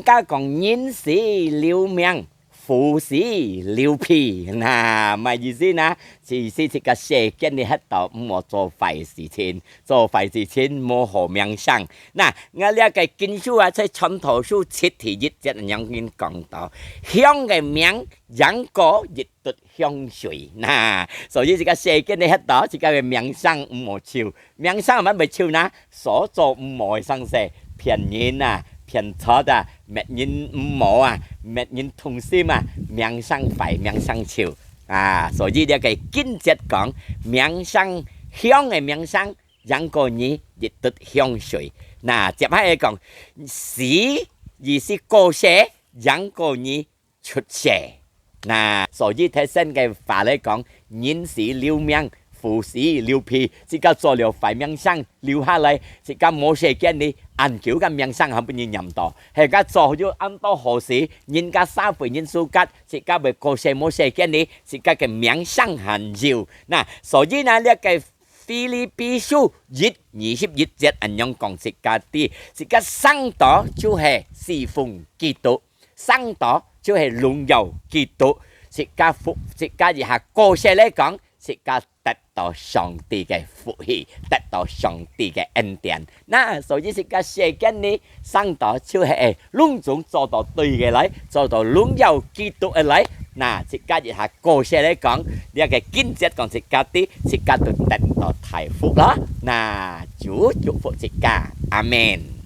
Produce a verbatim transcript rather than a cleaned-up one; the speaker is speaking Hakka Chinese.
家講人死留名， 虎死留皮，那，麼个意思呢？意思自家世間裡歇到，毋好做壞事情，做壞事情無好名聲。那，𠊎這个經書啊，在傳道書七第一節恁樣講到，香个名贏過一滴香水。那，所以自家世間裡歇到，自家个名聲毋好臭。 名聲仰般會臭呢？所做毋好个生事，騙人啊，騙財啊，搣人毋好啊，搣人痛心啊，名聲壞，名聲臭啊。所以這个經節講，名聲，香个名聲贏過你一滴香水。那接下來講，死，意思過世，贏過你 出世。那，所以在聖經个話來講，人死留名，虎死留皮，自家做了壞名聲留下來，自家無世間裡，恁久个名聲還分人念到。自家做有恁多好事，人家社會人suka，自家會過世無世間裡，自家个名聲還有。那，所以呢，這个腓立比書一二十一節恁樣講自家知，自家生到就係侍奉基督。 生到就係榮耀基督，自家福，自家一下過世來講，自家得到上帝个福氣，得到上帝个恩典。那，所以自家世間裡生到就係攏總做到對个來，做到榮耀基督个來。那，自家一下過世來講，這个經節講自家知，自家都得到大福囉。那，主祝福自家，阿們。